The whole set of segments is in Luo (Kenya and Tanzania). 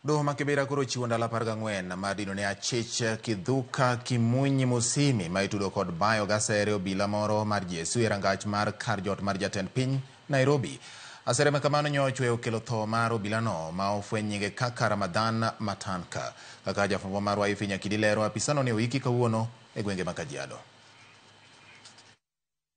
Doho ma Kibera koro ochiwo ndalo 14 mar dino ne achich Kithuka Kimunyi Musimi ma itudo kod bayo gasere obila moro mar GSU e rangach mar kar jot mar jatend piny Nairobi. Asere ma kamano nyochwe okelo tho mar obilano ma ofweny nyinge kaka Ramadhan Matanka. Kaka jafwambo marwa Ifi Nyakidi lero, apisano ne oiki kawuono e gwenge ma Kajiado.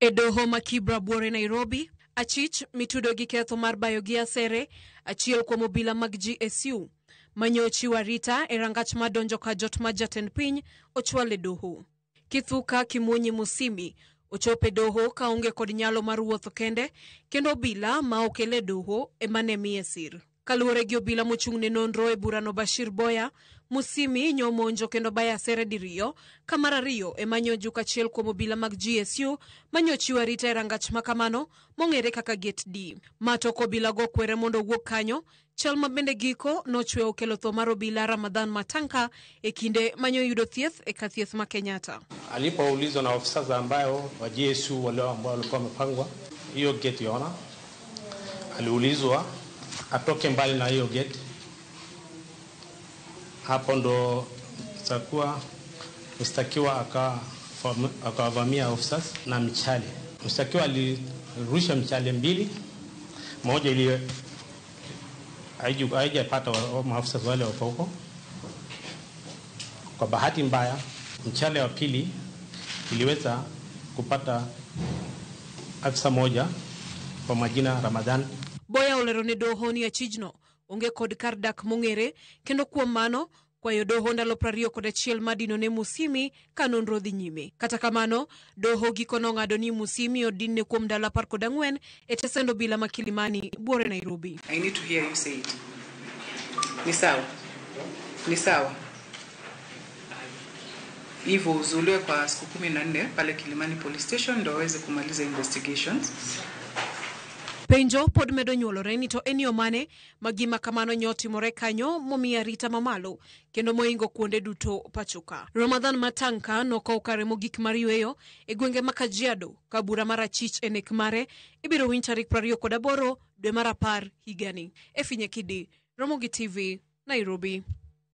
E doho ma Kibra buore Nairobi, achich mitudo gi ketho mar bayo gi asere achiel kuom obila mag GSU manyo ochiwo arita e rangach mar donjo ka jot mar jatend piny ochwal e doho. Kithuka Kimunyi Musimi ochopo e doho kaonge kod nyalo mar wuotho kende kendo obila ma okele e doho ema ne miye sir. Kaluwore gi obila mochung' ne nonro e burano Bashir Boya, Musimi nyomonjo kendo bayo asere diriyo ka mar ariyo ema nyojuk achiel kuom obila mag GSU manyochiwo arita e rangach ma kamano mong'ere kaka Gate D. Ma tok obila go kwere mondo owuog kanyo, chal ma bende giko nochwe okelo tho mar obila Ramadhan Matanka e kinde manyoyudo thieth e kar thieth ma Kenyatta. Alipoulizwa na ofisa ambayo wa GSU wale ambao walikuwa wamepangwa hiyo gate yona, aliulizwa atoke mbali na hiyo gate. Hapo ndo mshtakiwa akawavamia officers na mchale. Mshtakiwa alirusha mchale mbili, moja ili haijapata maafisa wale wako huko. Kwa bahati mbaya, mchale wa pili iliweza kupata afisa moja kwa majina Ramadhan. Boya olero ne doho ni achijno onge kod kar dak mong'ere kendo kuom mano kwayo doho ndalo 21 madino ne Musimi ka nonro dhi nyime. Kata kamano, doho giko nong'ado ni Musimi odinne kuom ndalo 14 e tesend obila ma Kilimani buore Nairobi. I need to hear you say it. Ni sawa? Ni sawa? Hivyo uzuliwe kwa siku 14 pale Kilimani Police Station ndio waweze kumaliza investigations. Penjo pod medo nyuolore ni to en yo mane ma gima kamano nyotimore kanyo momiyo arita mamalo kendo moingo kuonde duto pachoka. Ramadhan Matanka nokawo kare mogik mar yweyo e gwenge ma Kajiado ka bura mar achich e nek mare ibiro winj tarik 28 dwe mar 10 higani. Efi Nyakidi, Ramogi TV, Nairobi.